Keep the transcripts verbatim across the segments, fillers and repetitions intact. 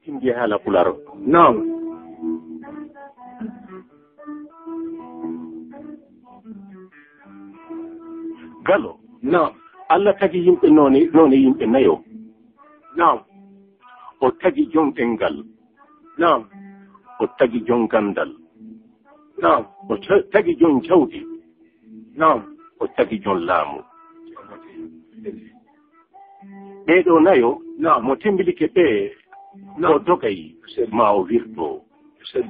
Tindi haala Pulaar. Naam. Galo. Naam. Allah tagi yimɓe noone, noone yimɓe nayo. Naam. O tagi jom ɗemngal. Naam. O tagi jom ganndal. Naam. O ta-, tagi jom jawdi. Naam. O tagi jom laamu. Ɓee ɗoo nayo, naam, mo temmbilike ɓee, naam, o dogay, sel, ma o wirto. Sel.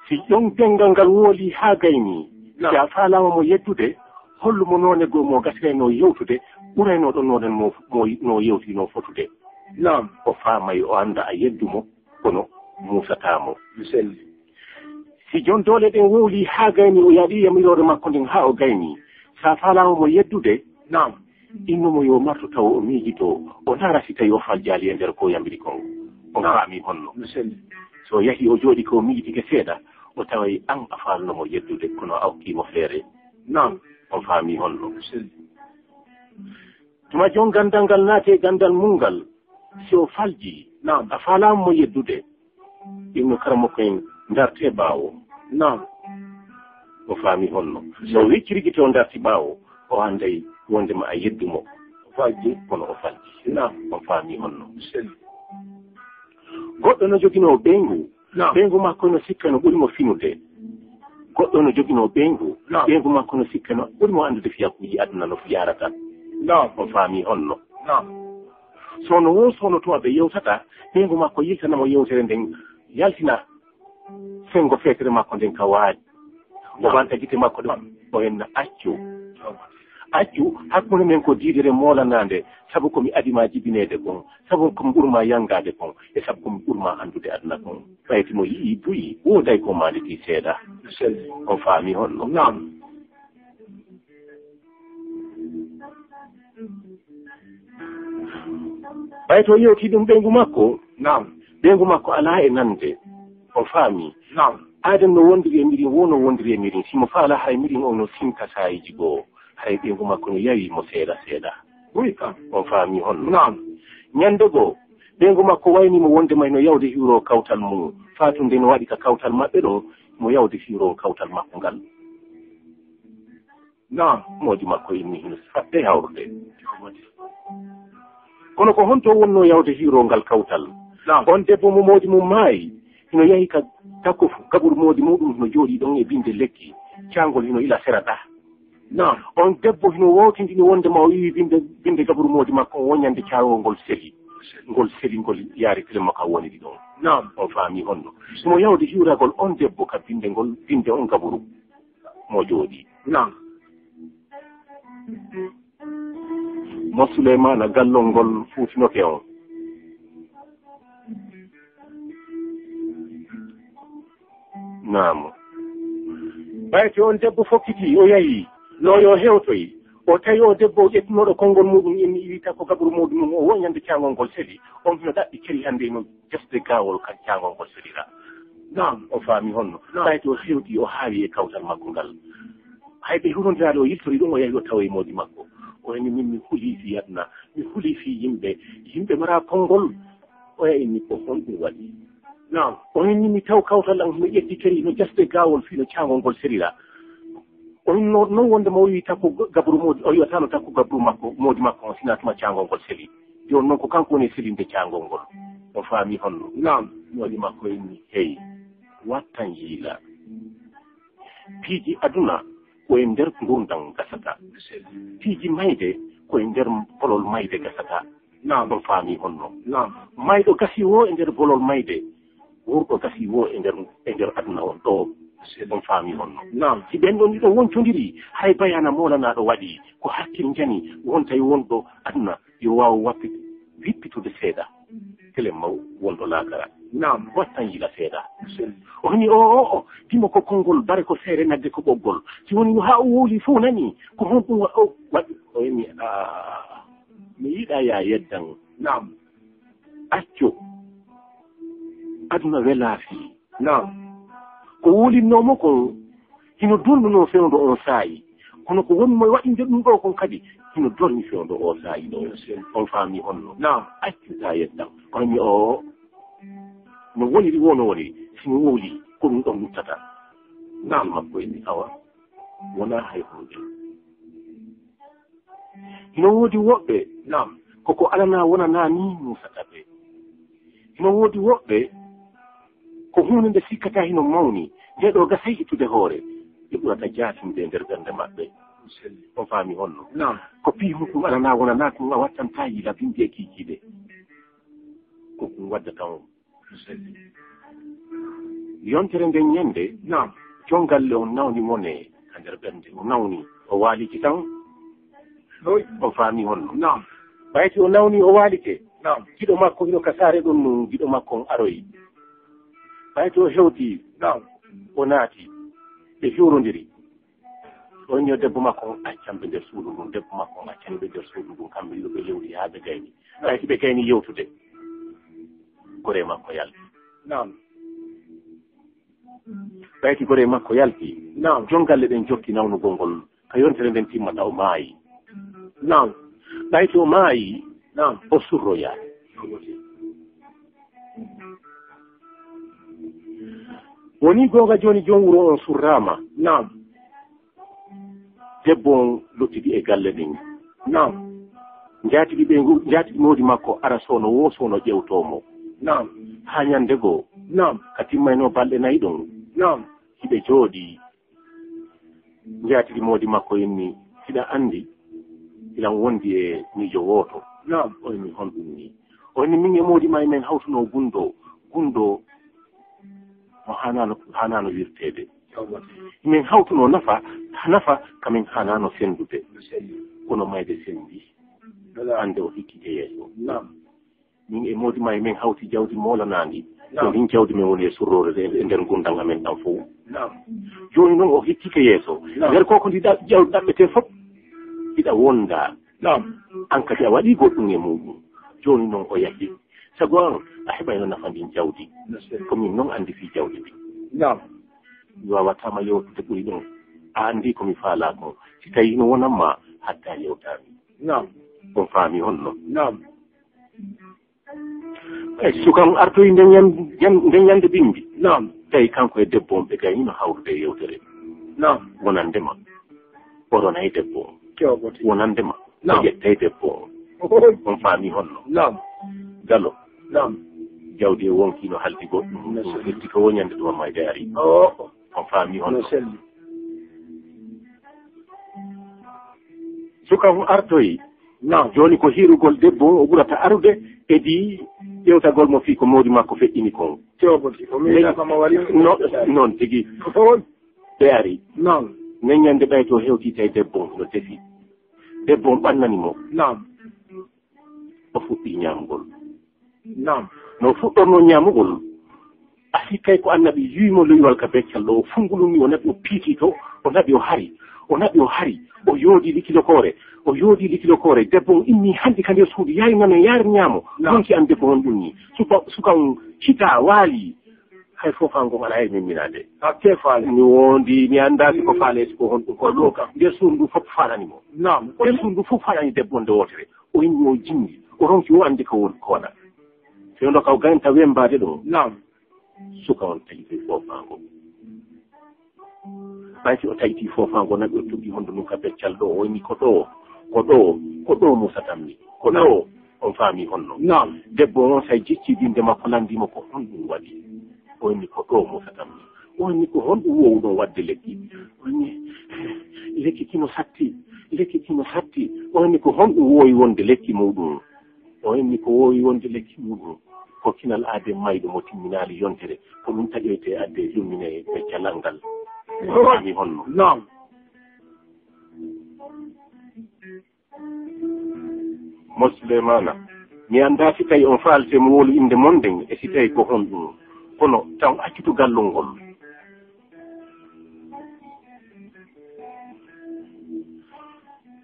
Si ɗon denngal ngal wooli haa gayni, naam, si a faalaama mo yeddude, hollu mo noone goo mo gasirayno yewtude, ɓurayno ɗon noone mo, mo, no yewti no fotude. Naam. O faamay, o annda a yeddu mo, kono muusataa mo. Mi selli. Si jon doole ɗen wowlii haa gayni, o yaɗi yamiroore makko nden haa o gayni, so a faalaama mo yeddude, naam, innu mo yo martu taw o miijitoo, o ndaara si tawi o faljaali e nder ko yamiri kon. On, naam, faamii honno? Mi selli. So o yahii o jooɗii ko o miijitike seeɗa, o taway an a faalno mo yeddude, kono a okkii mo feere. Naam. On faamii honno? Mi selli. Tuma jon ganndal ngal naati e ganndal mun ngal, si o faljii, naam, a faalaama mo yeddude, innu karamoko en ndartee ɓaawo. Naam. O faamii honno? So o weccirigitoo ndarti ɓaawo, o annday wonndema a yeddu mo. O faljii. Kono o faljii. Naam. O faamii honno? Selli. Goɗɗo no joginoo ɓeyngu. Naam. Ɓeyngu makko no sikka no ɓuri mo finude. Goɗɗo no joginoo ɓeyngu. Naam. Ɓeyngu makko no sikka no ɓuri mo anndude fiyakuuji aduna no yarata. Naam. On faamii honno? Naam. Soono woo soono tuma ɓe yewtata, ɓeyngu makko yiltana mo yewtere nden, yaltina senngo feetere makko nden ka waali. O, naam, ɓanta gite makko ɗon, o enna accu. Accu, hakkunde men ko diidere moolanaande, sabu ko mi adii ma jibineede kon, sabu ko mi ɓuri ma yanngaade kon, e sabu ko mi ɓuri ma anndude aduna kon. Ɓay si mo yi'ii buy, wooday ko maanditii seeɗa. On faamii honno? Naam. Ɓay to yewtii ɗum ɓeyngu makko, naam, ɓeyngu makko alaa e nande. O faamii. Naam. Aaden no wondiri e mirin, wo no wondiri e mirin. Si mo faalaa, haray mirin on no sinka saa'iiji goo. Haray ɓeyngu makko no yawi mo seeɗa seeɗa. Wi kam. On faamii honno? Naam. Ñande goo, ɓeyngu makko wayni mo wonde may no yawde hiwroo kawtal mum. Faatunde no waɗi ka kawtal maɓɓe ɗoo, mo yawde hiwroo kawtal makko ngal. Naam. Moodi makko inni hino saɗɗe hawrude. Kono ko honto wonnoo yawde hiiroo ngal kawtal? Naam. On debbo mo moodi mum maayi, hino yahi ka takko gaburu moodi muɗum, hino jooɗii ɗon e binde lekki. Caangol hino ila sera ɗaa. Naam. On debbo hino wowtindini wonde ma o yiwi binde, binde gaburu moodi makko on, wo ñande caangol ngol seli. Ngol seli, ngol yaari tele makko a woniri ɗon. Naam. On faamii honno? Himo yawde hiwragol on debbo ka binde ngol, binde on gaburu. Mo jooɗii. Naam. Mo Suleymaana gallol ngol fuutinoke on. Naam. Ɓay si on debbo fokkitii, o yahi, no yo hewtoy. O tawi o debbo ƴettunooɗo konngol muɗum, inni iwi takko gaburu muɗum, o wo ñande caangol ngol seli. On hino ɗaɓɓi keri hannde no jasde gaawol kan caangol ngol selira. Naam. O faami honno? Naam. Ɓay to hewti o haawi e kawtal makko ngal. Hay ɓe hurondiraaɗo o yiltori ɗum, o yahi o tawa e moodi makko. O inni min mi hulii fii aduna, mi hulii fii yimɓe. Yimɓe mara konngol. O inni ko honɗum waɗi? Naam. O inni mi taw kawtal an hino ƴetti keri, hino jasde gaawol fii no caangol ngol selira. O inni non wonde mo o yi takko gabru moodi, o yi'ataano takko gabru makko, moodi makko on, sinaa tuma caangol ngol seli. Jooni non ko kanko woni e selinde caangol ngol. O faami honno? Naam. Moodi makko inni, hey, wattan yiila. Piiji aduna ko e nder ngurndan gasata. Piiji mayde ko e nder bolol mayde gasata. Naam. On faami honno? Naam. Mayɗo gasi wo e nder bolol mayde, wuurɗo gasi wo e nder, e nder aduna on ɗoo. On faami honno? Naam. Si ɓen ɗon ɗiɗo woncondiri, hay bayaana moolanaaɗo waɗi, ko hakkil njani, wontay wonɗo aduna yo waaw wappit-, wippitude seeɗa. Telen maw wonɗo laakara. Naam. Wattan yiila seeɗa. O hani o, o, o, dimo ko konngol, bare ko seere, nagge ko ɓoggol. Si woni no haa o wowli fof nani, ko honɗum wa-, o waɗi? O inni, "Aa, mi yiɗaa yaa yeddan." Naam. Accu. Aduna welaa fii. Naam. Ko wowlinnoo mo kon, hino donnunoo fewndo on saa'i. Kono ko woni mo waɗinde ɗum ɗoo kon kadi, No dormi fewndo o saa'i ɗo. On faami honno? Naam. Accu ta yedda. Kono mi o no woniri wo no woniri. Si mi wowli, ko ɗum ɗon luttata. Naam. Makko inni, awa. Wonaa hay hunde. Hino woodi woɓɓe, naam, koko alanaa wonanaa nii muusata ɓe. Hino woodi woɓɓe, ko huunde nde sikkataa hino mawni, nde ɗo gasay ittude hoore, ɓe ɓurata jaatinde e nder ɓernde maɓɓe. On faami honno? Naam. Ko piimu kun alanaa wonanaa kun a wattantaa yila bimbi e kiikiiɗe. Ko kun waddata on. Yontere nden ñande, naam, jongalle on nawni mone ka nder ɓernde. O nawni, o waaliki tan. Ɗoy. On faami honno? Naam. Ɓayti o nawni, o waalike. Naam. Giɗo makko hino ka saare ɗon nun, giɗo makko on aroyi. Ɓayti o hewti, naam, o naati. Ɓe hiwrondiri. O inni yo debbo makko on accan ɓe nder suudu ndun, debbo makko on accani ɓe nder suudu ndun, kamɓe ɗiɗo ɓe yewti haa ɓe gayni. Ɓayti ɓe gayni yewtude, goree makko yalti. Naam. Ɓayti goree makko yalti. Naam. Jongalle ɗen jokki nawnugol ngol. Ka yontere nden timmata o maayi. Naam. Ɓayti o maayi, naam, o surroyaa. Woni goonga jooni joom wuro on surraama. Naam. Debbo on lottidi e galle ɗin. Naam. Njaatigi ɓe ngu, njaatigi moodi makko ara soono woo soono ƴewtoo mo. Naam. Haa ñande goo. Naam. Ka timmaynoo balɗe nayi ɗon. Naam. Hiɓe jooɗii. Njaatigi moodi makko inni, hiɗa anndi, hiɗan wondi e miijo wooto. Naam. O inni, honɗun nii? O inni, min e moodi maa men hawtunoo gunndoo, gunndoo mo haanaano, haanaano wirteede. Min hawtunoo nafa, nafa ka min haanaano senndude. Kono mayde senndi. Hannde o hikkike yeeso. Naam. Min e moodi maa men hawti jawdi moolanaandi. Naam. Ko ndin jawdi men woni e surroore e, e nder ngurndan amen ɗan fow. Naam. Jooni non o hikkike yeeso. Naam. Nder ko ko ndi ɗa-, jawdi ɗaɓɓetee fof, hiɗa wonda. Naam. An kadi a waɗii goɗɗum e muɗum. Jooni non o yahi. Sago an, a heɓayno nafa ndin jawdi. Ko min non anndi fii jawdi ndin. Naam. Mi waawataa ma yewtude ɓuri ɗum. A anndi ko mi faalaa kon. Si tawii no wonan ma, haddaa yewtaa mi. Naam. On faami honno? Naam. E suka on artoyi nden ñan-, ñan-, nden ñande bimbi. Naam. Tawi kanko e debbo on ɓe gaynino hawrude e yewtere. Naam. Wonande ma, o ronay debbo on. Kewbote. Wonande ma, o, naam, ƴettay debbo on. Ohoy. On faami honno? Naam. Galo. Naam. Jawdi e wonki no haldi goɗɗum. No selli. Firti ko wo ñande ɗum amma ari. Oh. On faami honno? No selli. Suka on artoyi. Naam. Jooni ko hiirugol debbo on o ɓurata arude, edi ƴewtagol mo fii ko moodi makko feƴƴini kon. Kewbote, o meeɗaa kama wali. No, non tigi. Ohoy. Ɓe ari. Naam. Nden ñande ɓay to hewti tawi debbo on no defi. Debbo on ɓannani mo. Naam. O fuɗɗi ñaamugol. Naam. No fuɗɗorno ñaamugol, a sikkay ko annabi yiwi mo loywal ka beccal ɗo, o fungulumi, o naɓi, o piiti to, o naɓi, o hari, o naɓi, o hari, o yoodi likilokoore, o yoodi likilokoore. Debbo on inni hanndi ka nder suudu, yaari nano, yaari ñaamo. Naam. Yonki an debbo on ɗum ni. Suka, suka on hita waali. Hay fof an ngon alaa e memminaade. Hakke faale. Mi wondi, mi anndaa si ko faale, si ko honɗum ko ɗum. Ko ɗum kam. Nder suudu ndu fof faalani mo. Naam. Nder suudu ndu fof faalani debbo nde wootere. O inni o jimmi. O ronki o anndi ko woni ko waɗa. Fewndo kaw ganta wembaade ɗum. Naam. Suka on taƴiti foofaango. Ɓay si o taƴiti foofaango naɓi o tuggi hondu nun ka beccal ɗo. O inni ko ɗo, ko ɗo, ko ɗo musatammi. Ko ɗo. Naam. On faami honno? Naam. Debbo on say jicci binde makko lanndi mo ko honɗum waɗi. O inni ko ɗo musatammi. O inni ko honɗum wowuɗon waɗde lekki? O inni, lekki kino satti, lekki kino satti. O inni ko honɗum wowi wonde lekki muɗum? O inni ko wowi wonde lekki muɗum. Ko kinal aade mayɗo mo timminaali yontere. Ko ɗum taƴoyte adde yummine e calal ngal. On faami honno? Naam. Mo Suleymaana, mi anndaa si tawi on faaltee mo wowlu innde mon nden e si tawi ko honɗum. Kono taw accutu gallol ngol.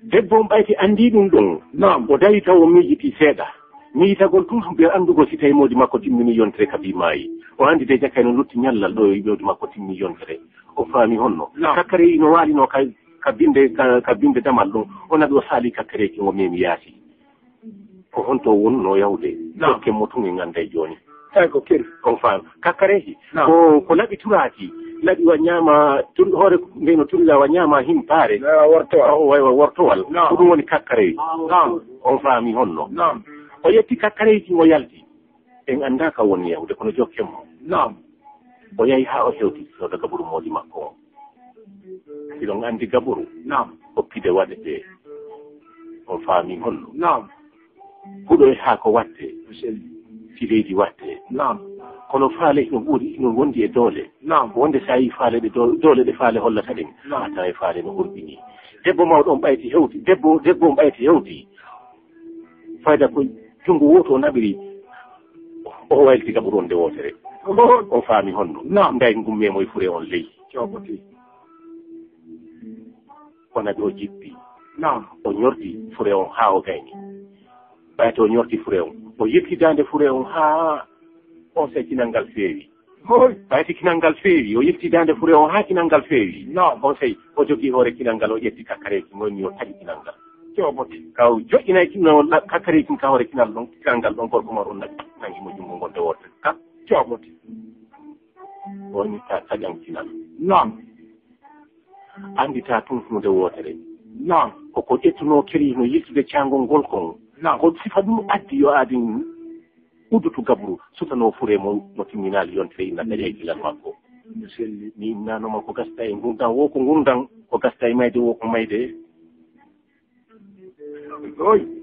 Debbo on ɓayti anndi ɗum ɗon. Naam. O dawi taw o miijitii seeɗa. Miijitagol tun ɓe anndugol si tawi moodi makko timmini yontere ka bii maayi. O anndi de jakay no lutti ñallal ɗo e moodi makko timmi yontere. O faami honno. Naam. Kakkare ino waalino kay. ka binde, ka, ka binde damal ɗum, o naɓi o saali kakkareeki ngo memi yaasi. Ko honto wonnoo yahude? Naam. Dokke mo tun en annday jooni. Tawi ko keri. On faam. Kakkareehi. Naam. Ko, ko laɓi turaaki. Laɓi wa ñaama, tur-, hoore ndeyno turira wa ñaama himpaare. Wa wortowal. O, wa, wa wortowal. Naam. Ko ɗum woni kakkareehi. Naam. On faami honno? Naam. O yetti kakkareehi, o yalti. En anndaa ka woni yahude, kono jokken mo. Naam. O yahi haa o hewti, o daga buru moodi makko on. Hiɗon anndi gaburu? Naam. Ko pide waɗetee. On faami honno? Naam. Huɗo e haako waɗetee. Ko selli. Si leydi waɗetee. Naam. Kono faale hino ɓuri, hino wondi e doole. Naam. Wonde so a yii faale ɗe do-, doole ɗe faale hollata ɗen, naam, a tawa e faale no urɓinii. Debbo mawɗo on ɓayti hewti, debbo, debbo on ɓayti hewti. Fayda ko junngo wooto o naɓiri, o wayliti gaɓuru on nde wootere. Oho. On faami honno? Naam. Ndaye ngun memoy fure on ley. Coopoti. O naɓi o jippi. Naam. O ñorti fure on haa o gayni. Ɓayte o ñorti fure on. O yilti daande fure on haa on sey kinal ngal feewi. Hoy. Ɓayte kinal ngal feewi, o yilti daande fure on haa kinal ngal feewi. Naam. On sey o jogii hoore kinal ngal, o ƴetti kakkareeji ngoy ni o taƴi kinal ngal. Coopoti. Ka o joƴƴinay kinal, kakkareeji ka hoore kinal ɗon, kinal ngal ɗon gorko mawɗo on naɓi, nangi mo junngo ngon nde wootere. Ka? Coopoti. Woni ka taƴan kinal. Naam. Anndita tun huunde wootere. Naam. Ko ko ƴettunoo keri no yiltude caangol ngol kon. Naam. Ko sifa ɗum addi yo aadin uddutu gaburu, sutanoo fure mo, mo timminaali yontere inna taƴa e gilal makko. Selli. Mi innanoma ko gasta e ngurndan, wo ko ngurndan, ko gasta e mayde, wo ko mayde. Oy.